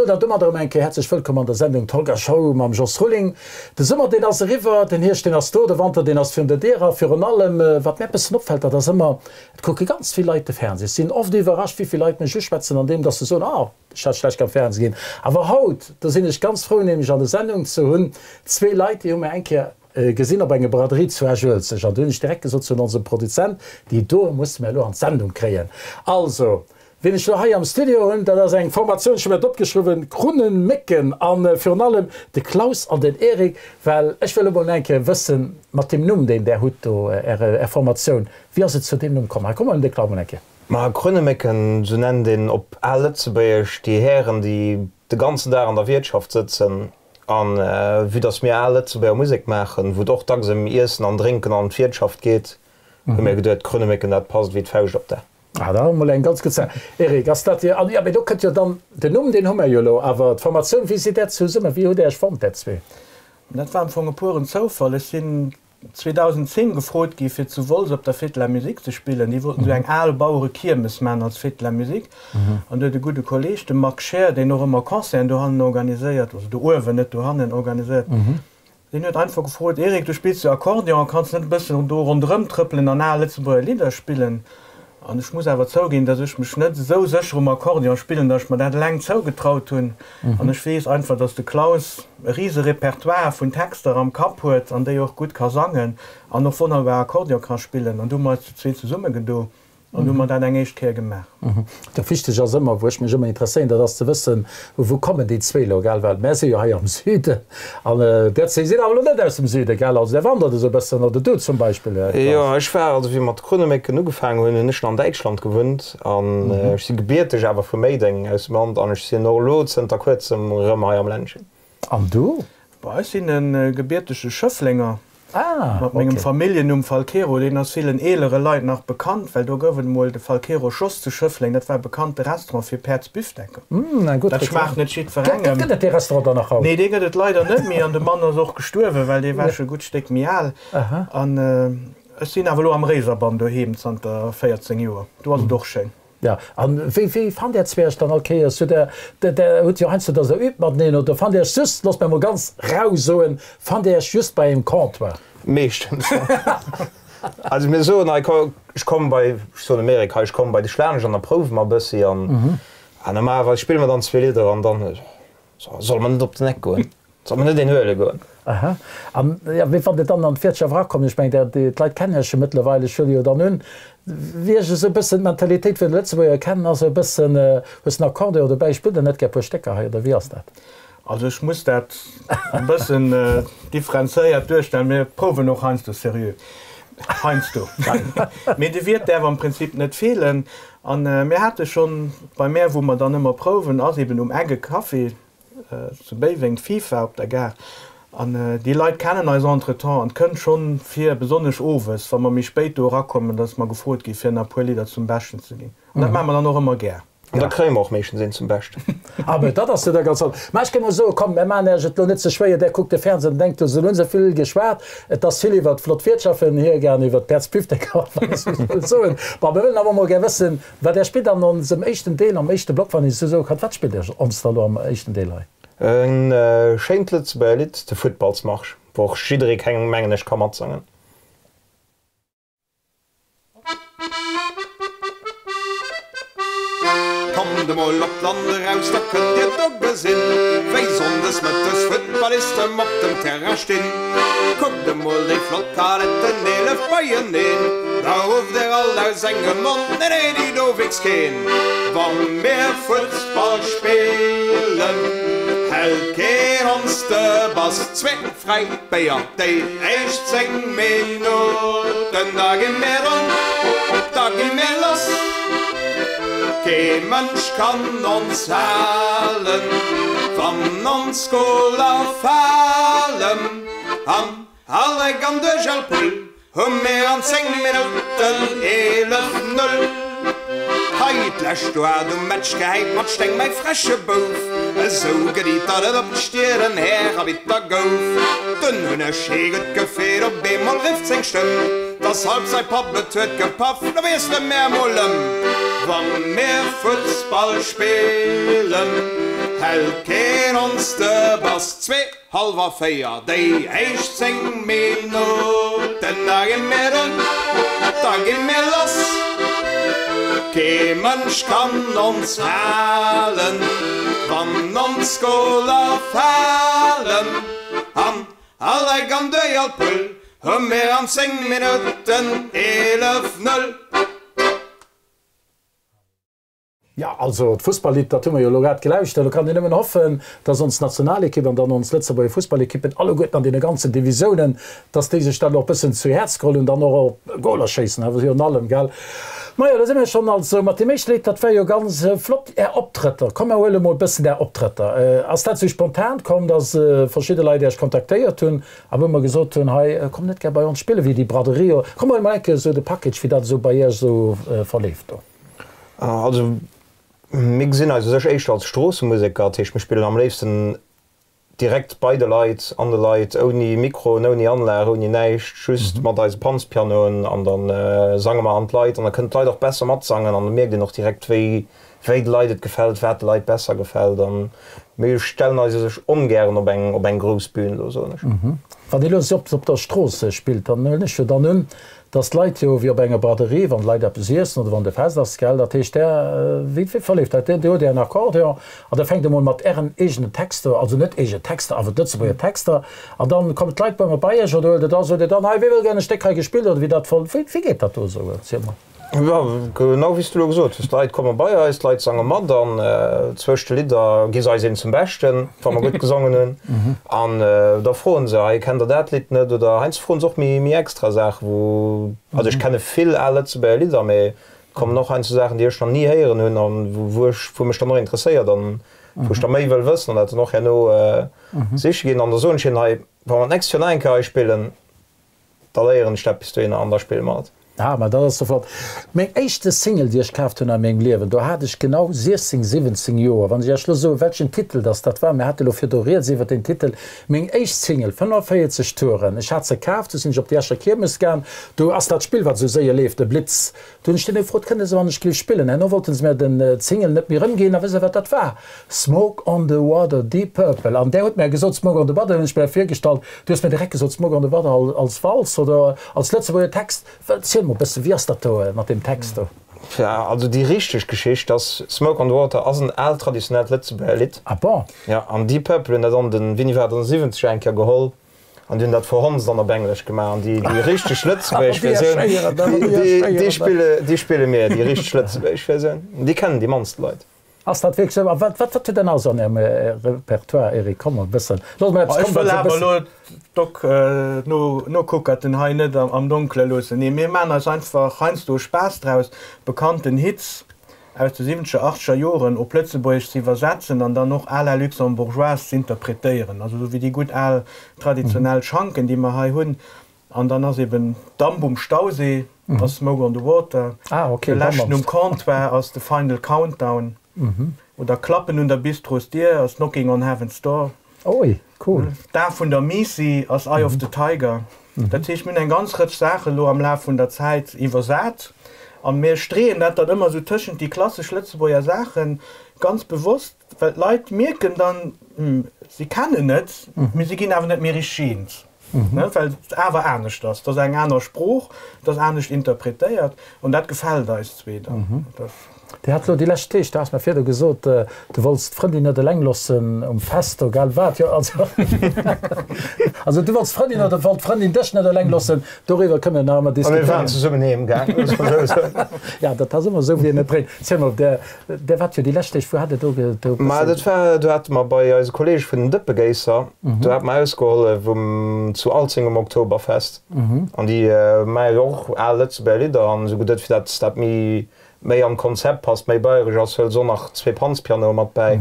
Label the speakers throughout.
Speaker 1: Sou, dann domat erëm eng Kéier häerzlech wëllkomm an der Sendung Talk a Show mam Jos Rulling. De Summer deen ass eriwwer, den Hierscht deen ass do, de Wanter deen ass virun der Dier a virun allem wat mär bëssen opfält, dat ass ëmmer, et kucke ganz vill Leit de Fernseh. Ech sinn oft iwwerrascht wéi vill Leit mech uschwätzen an deem dass se soen, ah ech hat schlecht am Fernseh ginn. Awer haut, do sinn ech ganz frou nämlech an der Sendung ze hunn zwee Leit déi hu mir eng Kéier gesinn op enger Braderie zu Esch-Uelzecht an do hunn ech direkt gesot zu onsem Produzent, déi doe musse mir elo an d'Sendung kréien. Also Wien ech lo hei am Studio hunn, dat ass eng Formatioun, ech hu mir et opgeschriwwen, Krunnemécken a virun allem de Klaus an den Eric, well ech wëll emol eng Kéier wëssen, mat deem Numm, deen där hutt do, Är Formatioun, wéi ass et zu deem Numm komm? Hei, komm mol un de Klaus emol eng Kéier.
Speaker 2: Ma Krunnemécken, sou nennt een op al Lëtzebuergesch déi Hären, déi de ganzen Dag an der Wiertschaft sëtzen. A vue dass mir al Lëtzebuerger Musek maachen, wou et och dacks ëm Iessen an Drénken an d'Wiertschaft geet, hu mir geduet, Krunnemécken, dat passt wéi d'Fauscht op d'A.
Speaker 1: Ah, dat ass emol eng ganz gutt Saach. Eric, ass dat dir, an jo, mee do kënnt jo dann, den Numm, deen hu mer jo elo, awer d'Formatioun, wéi sidd där zesummen, wéi hutt Där Iech fonnt, där zwee?
Speaker 3: Dat war am Fong e puren Zoufall. Ech sinn 2010 gefrot gi fir zu Wolz op der Fête de la Musique ze spillen. Déi wollten esou eng al Bauerekiermes maachen als Fête de la Musique. An do huet e gudde Kolleeg, de Marc Scheer, deen och ëmmer Concerten dohannen organiséiert, also do uewen, net dohannen, organiséiert, Deen huet einfach gefrot, Eric, du spills jo Akkordeon, kanns de net e bëssen do ronderëm trëppelen an al Lëtzebuerger Lidder spillen? An ech muss awer zouginn, datt ech mech net esou sécher um Akkordeon spillen, datt ech mer dat eleng zougetraut hunn. An ech weess einfach, datt de Klaus e rise Repertoire vun Texter am Kapp huet an déi och gutt ka sangen an och wonnerbar Akkordeon ka spillen. An du hu mer eis zu zwee zesummegedo. An hu mer dat eng éischt Kéier gemaach.
Speaker 1: Dat wichteg ass ëmmer, wou ech mech ëmmer interesséieren, dat ass ze wëssen, wou kommen déi zwee elo, gell? Well mär si jo hei am Süden an där zwee sinn awer elo net aus dem Süden, gell? Also där wandert esou e bëssen, oder du zum Beispill, Här
Speaker 2: Klaus. Jo, ech war, also wéi mer d'Krunnemécken ugefaangen hunn, hunn ech nach an Däitschland gewunnt an ech si gebierteg awer vu Méideng aus dem Land an ech sinn och elo zënter kuerzem erëm hei am Ländchen.
Speaker 1: An du?
Speaker 3: Bon, ech sinn e gebiertege Schëfflenger. Mat mengem Familljennumm Falquero, deen ass villen eelere Leit nach bekannt, well do gouf et emol de Falquero Schoss zu Schëffleng, dat war e bekannte Restaurant fir Päerdsbifdecker. Dat schmaacht net jiddwerengem.
Speaker 1: Gëtt et dee Restaurant dann nach haut?
Speaker 3: Nee, dee gëtt et leider net méi an de Mann ass och gestuerwen, well dee war scho e gutt Stéck méi al. An ech sinn awer elo am Réiserbann doheem zanter 14 Joer, do ass et och schéin.
Speaker 1: Jo, an wéi, wéi fannt Är zwee Iech dann all Kéiers? Hutt Der, der, der hutt jo heiansdo, dass Der übt mateneen, oder fannt Dir Iech just, loosst mir emol ganz rau soen, fannt Dir Iech just bei engem Comptoir?
Speaker 2: Meeschtens. Also mir soen hei, ko, ech kommen bei, ech soen Amerika, hei, ech kommen bei dech laanscht an da prouwe mer e bëssi an, an normalerweis spille mer dann zwee Lidder an dann solle mer net op den Eck goen. Soll mer net een huele goen?
Speaker 1: Aha. An jo, wéi wann Der dann an d'Wirtschaft erakommt, ech mengen, der, d'Leit kennen Iech jo mëttlerweil, ech huele jo dann un, wéi ech esou e bëssen d'Mentalitéit vun de Lëtzebuerger kennen, ass esou e bëssen, hues den Accordéon dobäi, spillt Der net gär e puer Stécker hei, oder wéi ass dat?
Speaker 3: Also ech muss dat e bëssen differenzéiert duerstellen, mir prouwen och heiansdo seriö, heiansdo, mee de Wiert däerf am Prinzip net feelen. An mir hate schonn, bei mär, wou mer dann ëmmer prouwen, ass eben um Eck e Café, Zu Béiweng d'FIFA op der Gare an déi Leit kennen eis entretemps an et kënnt schonn vir, besonnesch owes, wa mer méi spéit do erakommen, dass mer gefrot gi fir nach e puer Lidder zum Beschten ze ginn. An dat maache mer dann och ëmmer gär.
Speaker 2: An da kréie mer och meeschtens een zum Beschten.
Speaker 1: Ah ben, dat ass jo da ganz flott. Mä ech géing mol soen, kommt, mär maachen Iech et elo net ze schwéier, Där kuckt de Fernseh an denkt, do hunn se vill geschwat, et ass vill iwwert flott Wiertschaften hiergaangen, iwwert d'Päerdsbifdecker, wat ech wëll soen. Bon, mir wëllen awer mol gär wëssen, Wat Är spillt an onsem éischten Deel, am éischte Block, wann een esou soe kann. Wat spillt Är ons da elo am éischten Deel hei?
Speaker 2: E schéint Lëtzebuerger Lidd, de Futtballsmarsch, wou och jidderee keng, mengen ech, ka matsangen.
Speaker 4: Kommt emol op d'Land eraus, da kënnt Dir do gesinn, wéi sonndes mëttes Futtballisten op dem Terrain stinn. Kuckt emol déi flott Kadetten, 11 beieneen, da rufft der all aus engem Mond, Nee, nee, déi do wichst keen. Wa mir Futtball spillen, hält keen ons de Bass. Zwee fräi Béier déi éischt 10 Minutten, da gi mir run, da gi mir lass. Kee Mënsch kann ons halen, wann ons Goler falen. An all Eck an duerch all Pull hu mir an 10 Minutten 11, Null. Hei d'lescht Joer hat um Match gehäit mat Steng mäi freche Bouf, esou geditt datt et op d'Stier en Här Arbitter gouf. Dunn hunn ech hee gutt gefeet, op eemol rifft seng Stëmm, Dass halb säi Papp et huet gepaff, Lo wiessle mär mol ëm. Wa mir Fussball spillen, Hält keen ons de Bass. Zwee, hallwer 4, déi éischt 10 Minutten, da gi mir un, da gi mir lass. Kee Mënsch kann ons halen, wann ons Goler falen. An all Eck an duerch all Pull hu mir an 10 Minutten 11, Null.
Speaker 1: Jo, also d'Fussballidd, dat hu mer jo elo grad gelauschtert. Elo kann een nëmmen hoffen, dass ons Nationalekipp an dann ons Lëtzebuerger Fussballekippen alleguerten an deene ganzen Divisiounen, dass déi sech dat och e bëssen zu Häerz geholl hunn, dann och op Goler schéissen, awer virun allem, gell. Majo, da si mir schonn also mat deem éischte Lidd, dat war jo ganz flott, Är Optrëtter. Komm, mer huele mol e bëssen Är Optrëtter. Ass dat sou spontan komm, dass verschidde Leit Iech kontaktéiert hunn a wou mer gesot hunn, hei, kommt net gär bei ons spillen, wéi déi Braderie? Komm, mer huele mol eng Kéier esou de Package, wéi dat esou bei Iech esou verleeft do.
Speaker 2: Also mir gesinn eis u sech éischter als Stroossemuseker, dat heescht mir spillen am léifsten direkt bei de Leit, an de Leit, ouni Mikroen, ouni Anlag, ouni näischt, just mat eise Panzpianoen an da sange mer an d'Leit an da kënnen d'Leit och besser matsangen an da mierkt een och direkt wéi wéi de Leit et gefält, wat de Leit besser gefält an mir stellen eis u sech ongären op eng op eng grouss Bühn elo soen ech.
Speaker 1: Wann Dir elo op op der Strooss spillt, dann huelen ech jo dann un, Dass d'Leit jo wéi op enger Braderie, wann d'Leit eppes iessen oder wann de Fest ass, gell, dat heescht där, wéi verleeft dat? Dir hutt Ären Akkordeon an da fänkt emol mat Ären eegenen Texter, also net eegen Texter, awer d'Lëtzebuerger Texter, an dann kommen d'Leit bei bei Iech oder huelt Der da, sot Dir dann, hei, wie wëll gär e Stéck hei gespillt oder wéi dat voll, wéi geet dat do esou? Erziel mol.
Speaker 2: Jo, genau wéi s du elo gesot hues, d'Leit komme bei eis, d'Leit sange mat an zwëscht de Lidder gi se eis een zum Beschten, wa mer gutt gesongen hunn. An da froen se, hei kennt der dat Lidd net? Oder heiansdo froen se och méi méi extra Saachen, wou, also ech kenne vill al Lëtzebuerger Lidder, mee et kommen och heiansdo Saachen, déi ech nach ni héieren hunn an wou ech, wou mech dann och interesséiert an wou ech da méi wëll wëssen an dat dann och herno siche ginn. An da soen ech hinnen, hei, wa mer d'nächst Joer nach eng Kéier hei spillen, Da léieren ech eppes dohinner an da spille mer et.
Speaker 1: Ah, ma dat ass jo flott. Meng éischte Single, déi ech kaaft hunn a mengem Liewen, do hat ech genau 16, 17 Joer. Wann ech Iech elo soen, welchen Titel dass dat war, mir hate lo virdu rieds iwwert deen Titel, meng éischt Single, 45 Touren, ech hat se kaaft, du sinn ech op déi Escher Kiermes gaang, do ass dat Spill, wat esou séier leeft, de Blitz, do hunn ech deene gefrot, kënne se wann ech géif spillen. Herno wollten se mir den d'Single net méi erëmginn, a wësst Der, wat dat war? Smoke on the Water, Deep Purple. An där huet mär gesot, Smoke on the Water, hunn ech mir dat virgestallt, Du hues mir direkt gesot, Smoke on the Water als Walz oder als Lëtzebuerger Text. Erziel mol e bëssen, wéi ass dat do mat deem Text do?
Speaker 2: Ja, also déi richteg Geschicht ass, Smoke on the Water ass en aalt traditionellt Lëtzebuerger Lidd.
Speaker 1: Ah bon?
Speaker 2: Ja, an Deep Purple hunn dat an den, wéini war dat, an de siwwenzeger eng Kéier geholl an déi hunn dat verhonzt an op Englesch gemaach. An déi, déi richteg lëtzebuergesch Versioun, déi, déi spille, déi spille mir, déi richteg lëtzebuergesch Versioun. Déi kennen déi mannst Leit.
Speaker 1: Ass dat wierklech esou? A wat wat hutt Der nach esou an Ärem Repertoire, Eric? Komm mol e bëssen, looss mol eppes
Speaker 3: kommen, wat esou e bëssen. Ech wëll awer elo d'Doc Nokuckerten hei net am Donkele loossen. Nee, mir maachen eis einfach heiansdo e Spaass draus, bekannten Hits aus de siwwenzeger, achtzeger Joren op Lëtzebuergesch ze iwwersetzen an dann och à la luxembourgeoise z'interpretéieren. Also esou wéi déi gutt al traditionell Schanken, déi mer hei hunn. An dann ass eben Damp um Stausee ass Smoke on the Water, De Leschten um Comptoir ass The Final Countdown oder Klappen un der Bistrosdier ass Knocking on Heaven's Door. D'A vun der Miissi ass Eye of the Tiger. Dat heescht, mir hunn eng ganz Rëtsch Saachen elo am Laf vun der Zäit iwwersat a mir streeën dat dann ëmmer esou tëschent déi klassesch Lëtzebuerger Saachen, ganz bewosst, well d'Leit mierken dann, si kennen et, mee si ginn awer net méi richteg eens. Well et awer anescht ass. Et ass eng aner Sprooch, et ass anescht interpretéiert an dat gefält eis zwee dann.
Speaker 1: Dir hat elo déi lescht Deeg, du has mer virdu gesot, du wollts d'Frëndin net eleng loossen um Fest do, gell? Wat jo, also, also du wollts d'Frëndin oder wollt d'Frëndin dech net eleng loossen, doriwwer kënne mer nach ëmmer
Speaker 2: A mir waren
Speaker 1: diskutéieren.
Speaker 2: zesummen heem gaang, muss mer esou soen.
Speaker 1: Ja, dat ass ëmmer esou, wéi een et dréint. Ziel mol, der, der wat jo déi lescht Deeg, wou hat Der do ge, do
Speaker 2: Ma dat war, do hate mer bei eise Kolleege vun den Dëppegéisser, do hate mer ausgehollef um, zu Alzeng um Oktoberfest. An déi maache jo och al Lëtzebuerger Lidder an esou geduet, fir dat dat méi, méi an d'Konzept passt, méi bayresch ass, huele se och nach zwee Panzpianoe mat bäi.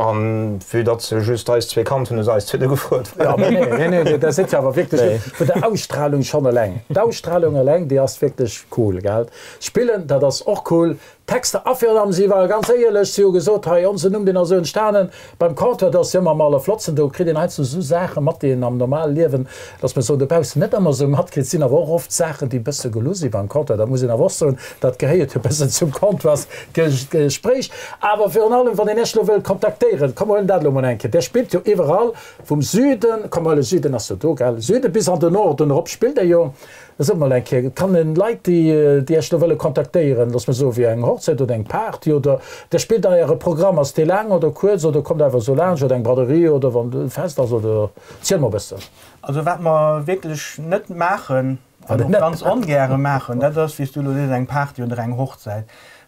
Speaker 2: An vue datt se just eis zwee kannt hunn, hu se eis zwee du gefrot.
Speaker 1: Jo, mä nee, nee, nee, dat seet jo awer wierklech gutt vun der Ausstrahlung schonn eleng. D'Ausstrahlung eleng, déi ass wierklech cool, gell? Spillen, dat ass och cool. Texter a virun allem si ware ganz éierlech, si hu gesot, hei onsen Numm deen ass esou entstanen beim Comptoir, dat ass jo ëmmer am allerflottsten, do kritt een heiansdo esou Saache mat, déi een am normale Liewen, lass mer soen, dobaussen net ëmmer esou matkritt. Et sinn awer och oft Saachen, déi e bësse gelu si beim Comptoir, dat muss een awer och soen, dat gehéiert jo e bëssen zum Comptoirsgespréich. Awer virun allem, wann een Iech elo wëll kontaktéieren, komm mer huelen dat elo emol eng Kéier, Der spillt jo iwwerall, vum Süden, komm mer huele Süden ass jo do, gell, Süde bis an den Norden erop spillt Der jo. Sot mol eng Kéier, kann een Leit déi déi Iech lo wëlle kontaktéieren, looss mer soe fir eng Hochzäit oder eng Party oder der spillt da Äre Programm, ass dee laang oder kuerz oder kommt einfach esou laanscht oder eng Braderie oder wann e Fest ass oder ziel mol e bëssen.
Speaker 3: Also wat mer wierklech net maachen an och ganz ongäre maachen, dat ass wéi s du elo sees eng Party oder eng Hochzäit,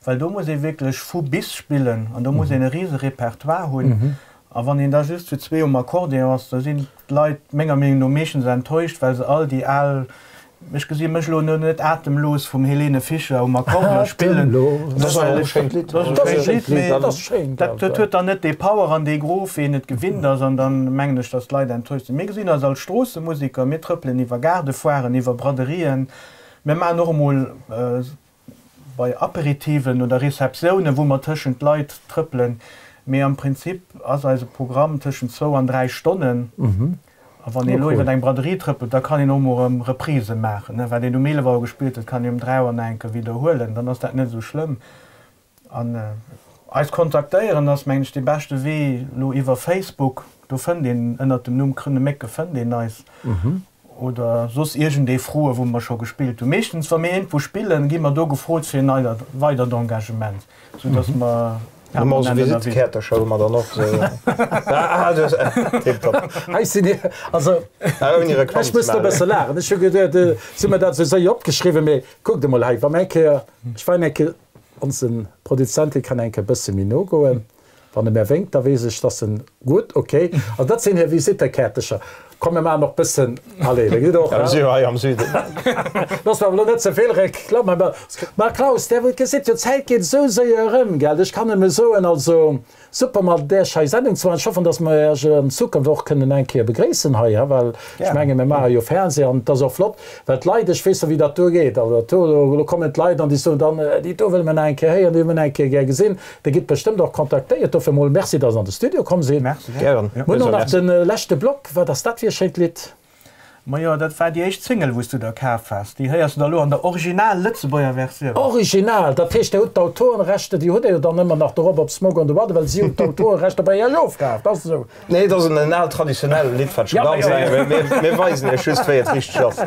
Speaker 3: well do muss ee wierklech vu bis spillen an do muss een e rise Repertoire hunn a wann een da just zu zwee um Akkordeon ass, da sinn d'Leit menger Meenung no meeschtens enttäuscht, well se all déi al, ech gesi mech elo net Atemlos vum Helene Fischer um Akkordeon spillen,
Speaker 2: Dat ass awer och e schéint Lidd.
Speaker 3: Dat ass e schéint Lidd, mee dat huet dann net dee Power an dee Groove, wéi een et gewinnt ass. An dann mengen ech, datt d'Leit enttäuscht sinn. Mir gesinn eis als Stroossemusiker, mir trëppelen iwwer Gaardefoiren, iwwer Braderien, mir maachen och emol bei Aperitiven oder Receptiounen, wou mer tëschent d'Leit trëppelen, mee am Prinzip ass eise Programm tëschent zwou an 3 Stonnen. A wann een elo iwwer eng Braderie trëppelt, da kann een och mol erëm Reprisë maachen. Wat een um 11 Auer gespillt huet, kann een um 3 Auer nach eng Kéier widderhuelen, dann ass dat net esou schlëmm. An eis kontaktéieren ass, mengen ech, dee beschte Wee elo iwwer Facebook. Do fënnt een ënnert dem Numm Krënnemécke fënnt een eis. Oder soss iergendee Froe wou mer scho gespillt hunn. Meeschtens wa mir iergendwou spillen, gi mer do gefrot fir en weidert Engagement, sou datt mer
Speaker 2: permanent ënnerwee sinn. Visittekäertercher hu mer dann och.
Speaker 1: Hei sinn hir, also ech muss do e bësse laachen. Ech hu geduet, si hu mer dat esou séier opgeschriwwen, mee kuckt emol hei, wa mer eng Kéier, ech war eng Kéier, onse Produzent, dee kann eng Kéier e bësse méi no goen. Wann e mär wénkt, da weess ech, dass en. Gutt, ok. Also dat sinn hir Visittekäertecher. Komm, mir maachen och bëssen, allez, da geet och.
Speaker 2: Ja, mir si jo hei am Süden.
Speaker 1: Looss mer awer elo net ze vill Reklamm maachen. Mä Klaus, där gesitt jo, d'Zäit geet esou séier erëm, gell? Ech kann nëmme soen, also super mat Iech hei Sendung ze maachen. Ech hoffen, dass mer Iech an Zukunft och kënnen eng Kéier begréissen hei, well ech menge mir maache jo Fernseh an et ass och flott, Well d'Leit, ech weess jo wéi dat do geet, also dat do, elo kommen d'Leit an déi soen dann, déi do wëlle mer nach eng Kéier héieren, déi wëlle mer nach eng Kéier gär gesinn. Dir gitt bestëmmt och kontaktéiert. Dofir emol Merci, dass Der an de Studio komm sidd.
Speaker 3: Merci. Gären.
Speaker 1: Mir hunn och nach de leschte Block. Wat ass dat fir e schéint Lidd?
Speaker 3: Majo, dat war déi éischt Single, wou s du der kaf has. Déi héiers du da elo an der original Lëtzebuerger Versioun.
Speaker 1: Original, dat heescht, Dir hutt d'Autorenrechte, déi hutt Der jo dann ëmmer nach dorop op Smoke on the Water, well si hunn d'Autorenrechter bei Iech ofkaf. Dat ass esou.
Speaker 2: Nee, et ass en aalt traditionell Lidd, wat scho ganz laang. Mir weisen iech just, wéi et richteg ass.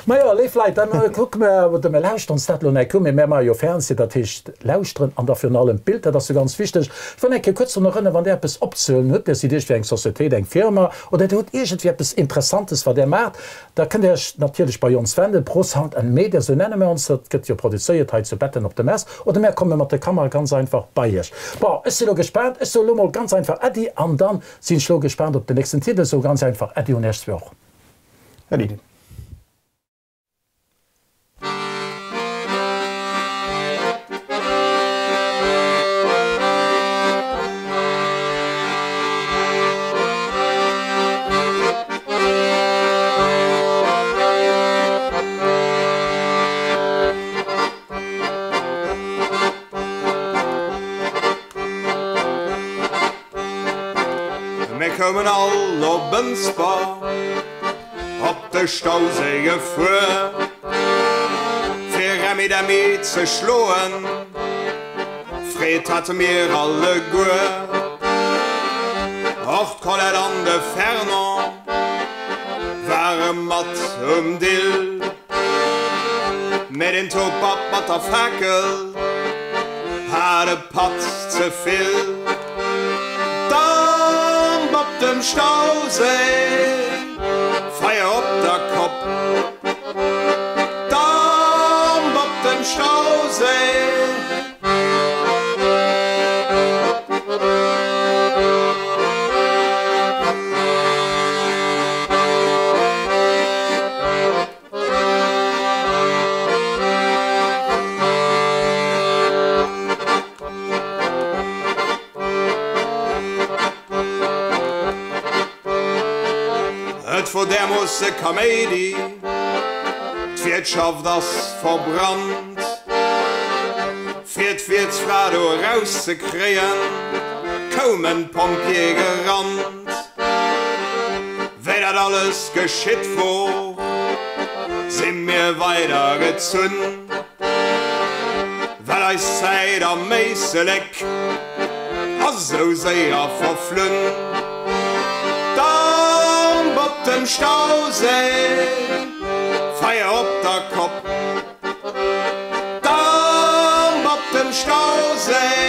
Speaker 1: Majo, léif Leit, dann kucke mer oder mir lauschteren ons dat elo nach u. Mee mir maache jo Fernseh, dat heescht lauschteren an da virun allem d'Bild, dat ass jo ganz wichteg. Ech wëll eng Kéier kuerz drun erënneren, wann Där eppes opzehuelen hutt, Dir sidd iergendwéi eng Societéit, eng Firma oder Dir hutt iergendwéi eppes Interessantes, wat Där maacht, Da kënnt Dir Iech natierlech bei ons wenden, Pro Sound and Media, sou nenne mir ons. Dat gëtt jo produzéiert hei zu Betten op der Mess. Oder mär komme mat der Kamera ganz einfach bei Iech. Bon, ech si lo gespaant. Ech soe lo mol ganz einfach Äddi an dann sinn ech lo gespaant op den nächsten Titel. Soe ganz einfach Äddi un Iech zwee och.
Speaker 2: Äddi.
Speaker 4: Mir koumen all op en Spa op de Stauséi gefuer, fir Remmi-Demmi ze schloen. Freed hate mir alleguer, och d'Colette an de Fernand ware mat um Dill. Mee den Topapp mat der Fakel hat e Patt ze vill. Damp op dem Stauséi, Feier op der Kopp. Damp op dem Stauséi. Et wor därmoosse Kaméidi, d'Wirtschaft ass verbrannt. Fir d'Wirtschaft. Fir d'Fra do erauszekréien, koumen d'Pompjeeë gerannt. Wéi dat alles geschitt wor, si mir weider gezunn, well eis Zäit am Éislek ass esou séier verflunn. Damp op dem Stauséi, Feier op der Kopp. Damp op dem Stauséi.